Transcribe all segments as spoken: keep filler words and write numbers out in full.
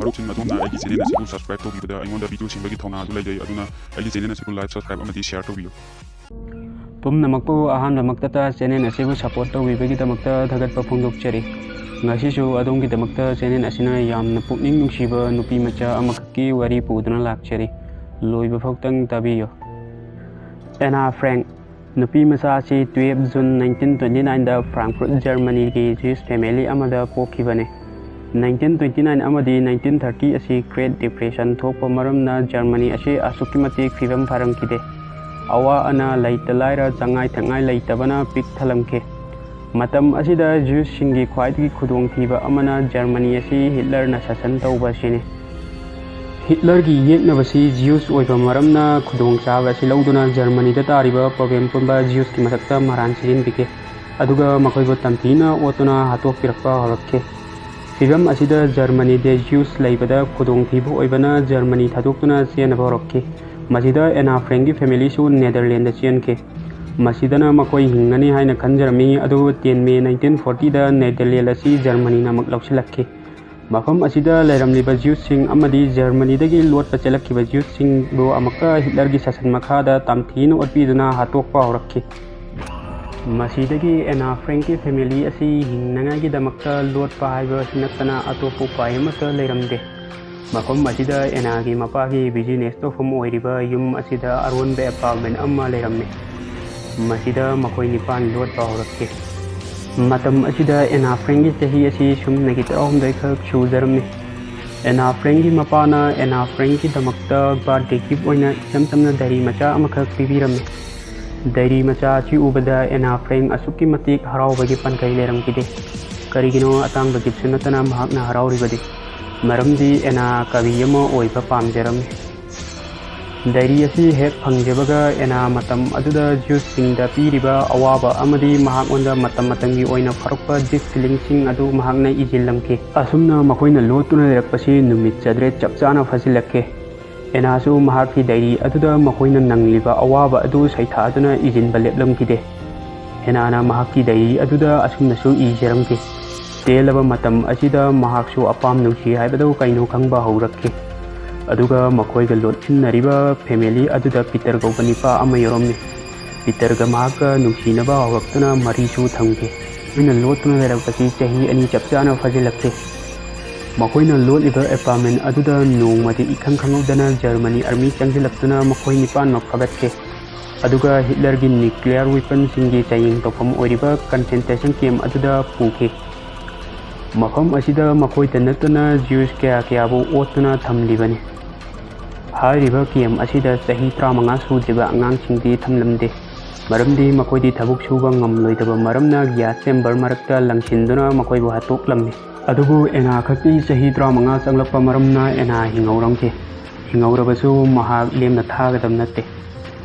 ꯃꯔꯨꯞꯁꯤꯡ, ꯑꯗꯣꯝꯅ ꯑꯩꯒꯤ ꯆꯦꯅꯦꯜ ꯑꯁꯤꯕꯨ ꯁꯕꯁꯀ꯭ꯔꯥꯏꯕ ꯇꯧꯕꯤꯕꯗ ꯑꯩꯉꯣꯟꯗ ꯚꯤꯗꯤꯑꯣ ꯁꯦꯝꯕꯒꯤ ꯊꯧꯅꯥ ꯑꯗꯨ ꯂꯩꯖꯩ꯫ ꯑꯗꯨꯅ ꯑꯩꯒꯤ ꯆꯦꯅꯦꯜ ꯑꯁꯤꯕꯨ ꯂꯥꯏꯛ, ꯁꯕꯁꯀ꯭ꯔꯥꯏꯕ ꯑꯃꯗꯤ ꯁꯤꯌꯥꯔ ꯇꯧꯕꯤꯌꯨ꯫ ꯄꯨꯝꯅꯃꯛꯄꯨ ꯑꯍꯥꯟꯕꯃꯛꯇꯗ ꯆꯦꯅꯦꯜ ꯑꯁꯤꯕꯨ ꯁꯄꯣꯔꯠ ꯇꯧꯕꯤꯕꯒꯤꯗꯃꯛꯇ ꯊꯥꯒꯠꯄ ꯐꯣꯡꯗꯣꯛꯆꯔꯤ꯫ ꯉꯁꯤꯁꯨ ꯑꯗꯣꯝꯒꯤꯗꯃꯛꯇ ꯆꯦꯅꯦꯜ ꯑꯁꯤꯅ ꯌꯥꯝꯅ ꯄꯨꯛꯅꯤꯡ ꯅꯨꯡꯁꯤꯕ ꯅꯨꯄꯤ ꯃꯆꯥ ꯑꯃꯈꯛꯀꯤ ꯋꯥꯔꯤ ꯄꯨꯗꯨꯅ ꯂꯥꯛꯆꯔꯤ꯫ ꯂꯣꯏꯕ ꯐꯥꯎꯇꯪ ꯇꯥꯕꯤꯌꯨ꯫ ꯑꯦꯅꯥ ꯐ꯭ꯔꯦꯡꯛ꯫ ꯅꯨꯄꯤ ꯃꯆꯥ ꯑꯁꯤ twelve June nineteen twenty nine ꯗ Frankfurt, ꯖꯔꯃꯅꯤꯒꯤ Jewish family ꯑꯃꯗ ꯄꯣꯛꯈꯤꯕꯅꯤ꯫ Nineteen twenty nine ꯑꯃꯗꯤ nineteen thirty ꯑꯁꯤ Great Depression ꯊꯣꯛꯄ ꯃꯔꯝꯅ ꯖꯔꯃꯅꯤ ꯑꯁꯤ ꯑꯁꯨꯛꯀꯤ ꯃꯇꯤꯛ ꯐꯤꯕꯝ ꯐꯔꯝꯈꯤꯗꯦ꯫ ꯑꯋꯥ ꯑꯅꯥ, ꯂꯩꯇ ꯂꯥꯏꯔ, ꯆꯉꯥꯏ ꯊꯛꯉꯥꯏ ꯂꯩꯇꯕꯅ ꯄꯤꯛ ꯊꯜꯂꯝꯈꯤ꯫ ꯃꯇꯝ ꯑꯁꯤꯗ Jewishꯁꯤꯡꯒꯤ ꯈ꯭ꯋꯥꯏꯗꯒꯤ ꯈꯨꯗꯣꯡꯊꯤꯕ ꯑꯃꯅ ꯖꯔꯃꯅꯤ ꯑꯁꯤ ꯍꯤꯠꯂꯔꯅ ꯁꯥꯁꯟ ꯇꯧꯕ ꯑꯁꯤꯅꯤ꯫ ꯍꯤꯠꯂꯔꯒꯤ ꯌꯦꯛꯅꯕꯁꯤ Jewish ꯑꯣꯏꯕ ꯃꯔꯝꯅ ꯈꯨꯗꯣꯡꯆꯥꯕ ꯑꯁꯤ ꯂꯧꯗꯨꯅ ꯖꯔꯃꯅꯤꯗ ꯇꯥꯔꯤꯕ ꯄ꯭ꯔꯣꯕ꯭ꯂꯦꯝ ꯄꯨꯝꯕ Jewishꯀꯤ ꯃꯊꯛꯇ ꯃꯔꯥꯟ ꯁꯤꯖꯤꯟꯕꯤꯈꯤ, ꯑꯗꯨꯒ ꯃꯈꯣꯏꯕꯨ ꯇꯝꯊꯤꯅ ꯑꯣꯠꯇꯨꯅ ꯍꯥꯠꯇꯣꯛꯄꯤꯔꯛꯄ ꯍꯧꯔꯛꯈꯤ꯫ ꯐꯤꯕꯝ ꯑꯁꯤꯗ ꯖꯔꯃꯅꯤꯗ Jewish ꯂꯩꯕꯗ ꯈꯨꯗꯣꯡꯊꯤꯕ ꯑꯣꯏꯕꯅ ꯖꯔꯃꯅꯤ ꯊꯥꯗꯣꯛꯇꯨꯅ ꯆꯦꯟꯅꯕ ꯍꯧꯔꯛꯈꯤ꯫ ꯃꯁꯤꯗ ꯑꯦꯅꯥ ꯐ꯭ꯔꯦꯡꯀꯤ familyꯁꯨ ꯅꯦꯗꯔꯂꯦꯟꯗ ꯆꯦꯟꯈꯤ꯫ ꯃꯁꯤꯗꯅ ꯃꯈꯣꯏ ꯍꯤꯡꯒꯅꯤ ꯍꯥꯏꯅ ꯈꯟꯖꯔꯝꯃꯤ, ꯑꯗꯨꯕꯨ ten May nineteen fortyꯗ ꯅꯦꯗꯔꯂꯦꯟ ꯑꯁꯤ ꯖꯔꯃꯅꯤꯅ ꯑꯃꯨꯛ ꯂꯧꯁꯤꯜꯂꯛꯈꯤ꯫ ꯃꯐꯝ ꯑꯁꯤꯗ ꯂꯩꯔꯝꯂꯤꯕ Jewishꯁꯤꯡ ꯑꯃꯗꯤ ꯖꯔꯃꯅꯤꯗꯒꯤ ꯂꯣꯠꯄ ꯆꯦꯜꯂꯛꯈꯤꯕ Jewishꯁꯤꯡꯕꯨ ꯑꯃꯨꯛꯀ ꯍꯤꯠꯂꯔꯒꯤ ꯁꯥꯁꯟ ꯃꯈꯥꯗ ꯇꯝꯊꯤꯅ ꯑꯣꯠꯄꯤꯗꯨꯅ ꯍꯥꯠꯇꯣꯛꯄ ꯍꯧꯔꯛꯈꯤ꯫ ꯃꯁꯤꯗꯒꯤ ꯑꯦꯅꯥ ꯐ꯭ꯔꯦꯡꯀꯤ family ꯑꯁꯤ ꯍꯤꯡꯅꯉꯥꯏꯒꯤꯗꯃꯛꯇ ꯂꯣꯠꯄ ꯍꯥꯏꯕ ꯑꯁꯤ ꯅꯠꯇꯅ ꯑꯇꯣꯞꯄ ꯎꯄꯥꯏ ꯑꯃꯠꯇ ꯂꯩꯔꯝꯗꯦ꯫ ꯃꯐꯝ ꯑꯁꯤꯗ ꯑꯦꯅꯥꯒꯤ ꯃꯄꯥꯒꯤ business ꯇꯧꯐꯝ ꯑꯣꯏꯔꯤꯕ ꯌꯨꯝ ꯑꯁꯤꯗ ꯑꯔꯣꯟꯕ apartment ꯑꯃ ꯂꯩꯔꯝꯃꯤ꯫ ꯃꯁꯤꯗ ꯃꯈꯣꯏ ꯅꯤꯄꯥꯟ ꯂꯣꯠꯄ ꯍꯧꯔꯛꯈꯤ꯫ ꯃꯇꯝ ꯑꯁꯤꯗ ꯑꯦꯅꯥ ꯐ꯭ꯔꯦꯡꯀꯤ ꯆꯍꯤ ꯑꯁꯤ ꯁꯨꯞꯅꯒꯤ ꯇꯔꯥꯍꯨꯝꯗꯣꯏ ꯈꯛ ꯁꯨꯖꯔꯝꯃꯤ꯫ ꯑꯦꯅꯥ ꯐ꯭ꯔꯦꯡꯀꯤ ꯃꯄꯥꯅ ꯑꯦꯅꯥ ꯐ꯭ꯔꯦꯡꯀꯤꯗꯃꯛꯇ birthday gift ꯑꯣꯏꯅ ꯏꯆꯝ ꯆꯝꯅ diary ꯃꯆꯥ ꯑꯃꯈꯛ ꯄꯤꯕꯤꯔꯝꯃꯤ꯫ Diary ꯃꯆꯥ ꯑꯁꯤ ꯎꯕꯗ ꯑꯦꯅꯥ ꯐ꯭ꯔꯦꯡꯛ ꯑꯁꯨꯛꯀꯤ ꯃꯇꯤꯛ ꯍꯔꯥꯎꯕꯒꯤ ꯄꯟꯈꯩ ꯂꯩꯔꯝꯈꯤꯗꯦ꯫ ꯀꯔꯤꯒꯤꯅꯣ ꯑꯇꯥꯡꯕ giftꯁꯨ ꯅꯠꯇꯅ ꯃꯍꯥꯛꯅ ꯍꯔꯥꯎꯔꯤꯕꯗꯤ? ꯃꯔꯝꯗꯤ ꯑꯦꯅꯥ ꯀꯕꯤ ꯑꯃ ꯑꯣꯏꯕ ꯄꯥꯝꯖꯔꯝꯃꯤ꯫ Diary ꯑꯁꯤ ꯍꯦꯛ ꯐꯪꯖꯕꯒ ꯑꯦꯅꯥ ꯃꯇꯝ ꯑꯗꯨꯗ Jewishꯁꯤꯡꯗ ꯄꯤꯔꯤꯕ ꯑꯋꯥꯕ ꯑꯃꯗꯤ ꯃꯍꯥꯛꯉꯣꯟꯗ ꯃꯇꯝ ꯃꯇꯝꯒꯤ ꯑꯣꯏꯅ ꯐꯥꯎꯔꯛꯄ deep feelingꯁꯤꯡ ꯑꯗꯨ ꯃꯍꯥꯛꯅ ꯏꯁꯤꯜꯂꯝꯈꯤ꯫ ꯑꯁꯨꯝꯅ ꯃꯈꯣꯏꯅ ꯂꯣꯠꯇꯨꯅ ꯂꯩꯔꯛꯄꯁꯤ ꯅꯨꯃꯤꯠ ꯆꯥꯇ꯭ꯔꯦꯠ ꯆꯞ ꯆꯥꯅ ꯐꯥꯖꯤꯜꯂꯛꯈꯤ꯫ ꯑꯦꯅꯥꯁꯨ ꯃꯍꯥꯛꯀꯤ diary ꯑꯗꯨꯗ ꯃꯈꯣꯏꯅ ꯅꯪꯂꯤꯕ ꯑꯋꯥꯕ ꯑꯗꯨ ꯁꯩꯊꯥꯗꯨꯅ ꯏꯁꯤꯟꯕ ꯂꯦꯞꯂꯝꯈꯤꯗꯦ꯫ ꯑꯦꯅꯥꯅ ꯃꯍꯥꯛꯀꯤ diary ꯑꯗꯨꯗ ꯑꯁꯨꯝꯅꯁꯨ ꯏꯖꯔꯝꯈꯤ, ꯇꯦꯜꯂꯕ ꯃꯇꯝ ꯑꯁꯤꯗ ꯃꯍꯥꯛꯁꯨ ꯑꯄꯥꯝ ꯅꯨꯡꯁꯤ ꯍꯥꯏꯕꯗꯨ ꯀꯩꯅꯣ ꯈꯪꯕ ꯍꯧꯔꯛꯈꯤ꯫ ꯑꯗꯨꯒ ꯃꯈꯣꯏꯒ ꯂꯣꯠꯁꯤꯟꯅꯔꯤꯕ family ꯑꯗꯨꯗ ꯄꯤꯇꯔ ꯀꯧꯕ ꯅꯤꯄꯥ ꯑꯃ ꯌꯥꯎꯔꯝꯃꯤ꯫ ꯄꯤꯇꯔꯒ ꯃꯍꯥꯛꯀ ꯅꯨꯡꯁꯤꯅꯕ ꯍꯧꯔꯛꯇꯨꯅ ꯃꯔꯤꯁꯨ ꯊꯝꯈꯤ꯫ ꯃꯈꯣꯏꯅ ꯂꯣꯠꯇꯨꯅ ꯂꯩꯔꯛꯄꯁꯤ ꯆꯍꯤ ꯑꯅꯤ ꯆꯞ ꯆꯥꯅ ꯐꯥꯖꯤꯜꯂꯛꯈꯤ꯫ ꯃꯈꯣꯏꯅ ꯂꯣꯠꯂꯤꯕ apartment ꯑꯗꯨꯗ ꯅꯣꯡꯃꯗꯤ ꯏꯈꯪ ꯈꯪꯍꯧꯗꯅ Germany army ꯆꯪꯁꯤꯜꯂꯛꯇꯨꯅ ꯃꯈꯣꯏ ꯅꯤꯄꯥꯟꯃꯛ ꯐꯥꯒꯠꯈꯤ꯫ ꯑꯗꯨꯒ ꯍꯤꯠꯂꯔꯒꯤ nuclear weaponꯁꯤꯡꯒꯤ ꯆꯥꯌꯦꯡ ꯇꯧꯐꯝ ꯑꯣꯏꯔꯤꯕ concentration camp ꯑꯗꯨꯗ ꯄꯨꯈꯤ꯫ ꯃꯐꯝ ꯑꯁꯤꯗ ꯃꯈꯣꯏꯗ ꯅꯠꯇꯅ Jews ꯀꯌꯥ ꯀꯌꯥꯕꯨ ꯑꯣꯠꯇꯨꯅ ꯊꯝꯂꯤꯕꯅꯤ꯫ ꯍꯥꯏꯔꯤꯕ camp ꯑꯁꯤꯗ ꯆꯍꯤ ꯇꯔꯥꯃꯉꯥ ꯁꯨꯗ꯭ꯔꯤꯕ ꯑꯉꯥꯡꯁꯤꯡꯗꯤ ꯊꯝꯂꯝꯗꯦ, ꯃꯔꯝꯗꯤ ꯃꯈꯣꯏꯗꯤ ꯊꯕꯛ ꯁꯨꯕ ꯉꯝꯂꯣꯏꯗꯕ ꯃꯔꯝꯅ gas chamber ꯃꯔꯛꯇ ꯂꯪꯁꯤꯟꯗꯨꯅ ꯃꯈꯣꯏꯕꯨ ꯍꯥꯠꯇꯣꯛꯂꯝꯃꯤ꯫ ꯑꯗꯨꯕꯨ ꯑꯦꯅꯥ ꯈꯛꯇꯤ ꯆꯍꯤ ꯇꯔꯥꯃꯉꯥ ꯆꯪꯂꯛꯄ ꯃꯔꯝꯅ ꯑꯦꯅꯥ ꯍꯤꯡꯍꯧꯔꯝꯈꯤ꯫ ꯍꯤꯡꯍꯧꯔꯕꯁꯨ ꯃꯍꯥꯛ ꯂꯦꯝꯅ ꯊꯥꯒꯗꯕ ꯅꯠꯇꯦ꯫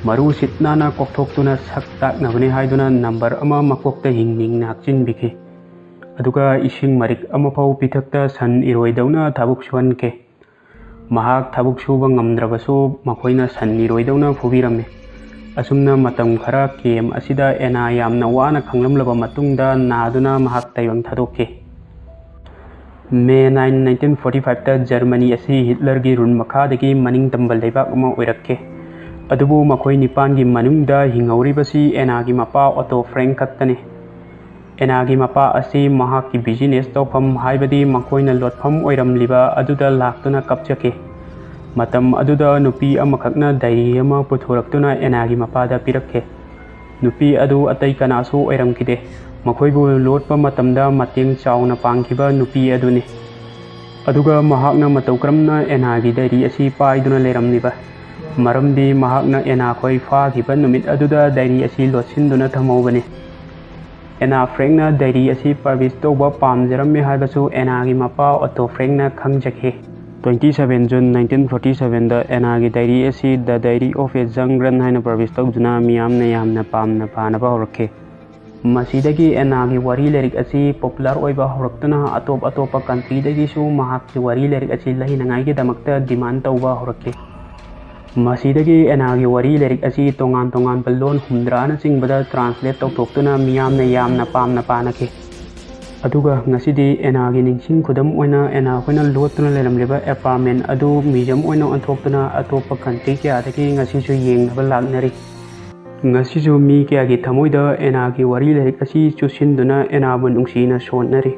ꯃꯔꯨ ꯁꯤꯠ ꯅꯥꯟꯅ ꯀꯣꯛꯊꯣꯛꯇꯨꯅ ꯁꯛ ꯇꯥꯛꯅꯕꯅꯤ ꯍꯥꯏꯗꯨꯅ number ꯑꯃ ꯃꯀꯣꯛꯇ ꯍꯤꯡ ꯍꯤꯡꯅ ꯍꯥꯞꯆꯤꯟꯕꯤꯈꯤ꯫ ꯑꯗꯨꯒ ꯏꯁꯤꯡ ꯃꯔꯤꯛ ꯑꯃꯐꯥꯎ ꯄꯤꯊꯛꯇ ꯁꯟ ꯏꯔꯣꯏꯗꯧꯅ ꯊꯕꯛ ꯁꯨꯍꯟꯈꯤ꯫ ꯃꯍꯥꯛ ꯊꯕꯛ ꯁꯨꯕ ꯉꯝꯗ꯭ꯔꯕꯁꯨ ꯃꯈꯣꯏꯅ ꯁꯟ ꯏꯔꯣꯏꯗꯧꯅ ꯐꯨꯕꯤꯔꯝꯃꯤ꯫ ꯑꯁꯨꯝꯅ ꯃꯇꯝ ꯈꯔ camp ꯑꯁꯤꯗ ꯑꯦꯅꯥ ꯌꯥꯝꯅ ꯋꯥꯅ ꯈꯥꯡꯂꯝꯂꯕ ꯃꯇꯨꯡꯗ ꯅꯥꯗꯨꯅ ꯃꯍꯥꯛ ꯇꯥꯏꯕꯪ ꯊꯥꯗꯣꯛꯈꯤ꯫ May nine, nineteen forty fiveꯇ Germany ꯑꯁꯤ ꯍꯤꯠꯂꯔꯒꯤ rule ꯃꯈꯥꯗꯒꯤ ꯃꯅꯤꯡ ꯇꯝꯕ ꯂꯩꯕꯥꯛ ꯑꯃ ꯑꯣꯏꯔꯛꯈꯤ꯫ ꯑꯗꯨꯕꯨ ꯃꯈꯣꯏ ꯅꯤꯄꯥꯟꯒꯤ ꯃꯅꯨꯡꯗ ꯍꯤꯡꯍꯧꯔꯤꯕꯁꯤ ꯑꯦꯅꯥꯒꯤ ꯃꯄꯥ Otto Frank ꯈꯛꯇꯅꯤ꯫ ꯑꯦꯅꯥꯒꯤ ꯃꯄꯥ ꯑꯁꯤ ꯃꯍꯥꯛꯀꯤ business ꯇꯧꯐꯝ, ꯍꯥꯏꯕꯗꯤ ꯃꯈꯣꯏꯅ ꯂꯣꯠꯐꯝ ꯑꯣꯏꯔꯝꯂꯤꯕ ꯑꯗꯨꯗ ꯂꯥꯛꯇꯨꯅ ꯀꯞꯆꯈꯤ꯫ ꯃꯇꯝ ꯑꯗꯨꯗ ꯅꯨꯄꯤ ꯑꯃꯈꯛꯅ diary ꯑꯃ ꯄꯨꯊꯣꯔꯛꯇꯨꯅ ꯑꯦꯅꯥꯒꯤ ꯃꯄꯥꯗ ꯄꯤꯔꯛꯈꯤ꯫ ꯅꯨꯄꯤ ꯑꯗꯨ ꯑꯇꯩ ꯀꯅꯥꯁꯨ ꯑꯣꯏꯔꯝꯈꯤꯗꯦ꯫ ꯃꯈꯣꯏꯕꯨ ꯂꯣꯠꯄ ꯃꯇꯝꯗ ꯃꯇꯦꯡ ꯆꯥꯎꯅ ꯄꯥꯡꯈꯤꯕ ꯅꯨꯄꯤ ꯑꯗꯨꯅꯤ꯫ ꯑꯗꯨꯒ ꯃꯍꯥꯛꯅ ꯃꯇꯧ ꯀꯔꯝꯅ ꯑꯦꯅꯥꯒꯤ diary ꯑꯁꯤ ꯄꯥꯏꯗꯨꯅ ꯂꯩꯔꯝꯂꯤꯕ? ꯃꯔꯝꯗꯤ ꯃꯍꯥꯛꯅ ꯑꯦꯅꯥ ꯈꯣꯏ ꯐꯥꯈꯤꯕ ꯅꯨꯃꯤꯠ ꯑꯗꯨꯗ diary ꯑꯁꯤ ꯂꯣꯠꯁꯤꯟꯗꯨꯅ ꯊꯝꯍꯧꯕꯅꯤ꯫ ꯑꯦꯅꯥ ꯐ꯭ꯔꯦꯡꯅ diary ꯑꯁꯤ publish ꯇꯧꯕ ꯄꯥꯝꯖꯔꯝꯃꯤ ꯍꯥꯏꯕꯁꯨ ꯑꯦꯅꯥꯒꯤ ꯃꯄꯥ Otto Frankꯅ ꯈꯪꯖꯈꯤ꯫ Twenty seven June nineteen forty sevenꯗ ꯑꯦꯅꯥꯒꯤ diary ꯑꯁꯤ The Diary of a Young Nun ꯍꯥꯏꯅ publish ꯇꯧꯗꯨꯅ ꯃꯤꯌꯥꯝꯅ ꯌꯥꯝꯅ ꯄꯥꯝꯅ ꯄꯥꯅꯕ ꯍꯧꯔꯛꯈꯤ꯫ ꯃꯁꯤꯗꯒꯤ ꯑꯦꯅꯥꯒꯤ ꯋꯥꯔꯤ ꯂꯥꯏꯔꯤꯛ ꯑꯁꯤ popular ꯑꯣꯏꯕ ꯍꯧꯔꯛꯇꯨꯅ ꯑꯇꯣꯞ ꯑꯇꯣꯞꯄ countryꯗꯒꯤꯁꯨ ꯃꯍꯥꯛꯀꯤ ꯋꯥꯔꯤ ꯂꯥꯏꯔꯤꯛ ꯑꯁꯤ ꯂꯩꯅꯉꯥꯏꯒꯤꯗꯃꯛꯇ demand ꯇꯧꯕ ꯍꯧꯔꯛꯈꯤ꯫ ꯃꯁꯤꯗꯒꯤ ꯑꯦꯅꯥꯒꯤ ꯋꯥꯔꯤ ꯂꯥꯏꯔꯤꯛ ꯑꯁꯤ ꯇꯣꯉꯥꯟ ꯇꯣꯉꯥꯟꯕ ꯂꯣꯟ ꯍꯨꯝꯗ꯭ꯔꯥꯅꯆꯤꯡꯕꯗ translate ꯇꯧꯊꯣꯛꯇꯨꯅ ꯃꯤꯌꯥꯝꯅ ꯌꯥꯝꯅ ꯄꯥꯝꯅ ꯄꯥꯅꯈꯤ꯫ ꯑꯗꯨꯒ ꯉꯁꯤꯗꯤ ꯑꯦꯅꯥꯒꯤ ꯅꯤꯡꯁꯤꯡ ꯈꯨꯗꯝ ꯑꯣꯏꯅ ꯑꯦꯅꯥ ꯑꯩꯈꯣꯏꯅ ꯂꯣꯠꯇꯨꯅ ꯂꯩꯔꯝꯂꯤꯕ apartment ꯑꯗꯨ museum ꯑꯣꯏꯅ ꯑꯣꯟꯊꯣꯛꯇꯨꯅ ꯑꯇꯣꯞꯄ country ꯀꯌꯥꯗꯒꯤ ꯉꯁꯤꯁꯨ ꯌꯦꯡꯅꯕ ꯂꯥꯛꯅꯔꯤ꯫ ꯉꯁꯤꯁꯨ ꯃꯤ ꯀꯌꯥꯒꯤ ꯊꯃꯣꯏꯗ ꯑꯦꯅꯥꯒꯤ ꯋꯥꯔꯤ ꯂꯥꯏꯔꯤꯛ ꯑꯁꯤ ꯆꯨꯁꯤꯟꯗꯨꯅ ꯑꯦꯅꯥꯕꯨ ꯅꯨꯡꯁꯤꯅ ꯁꯣꯟꯅꯔꯤ꯫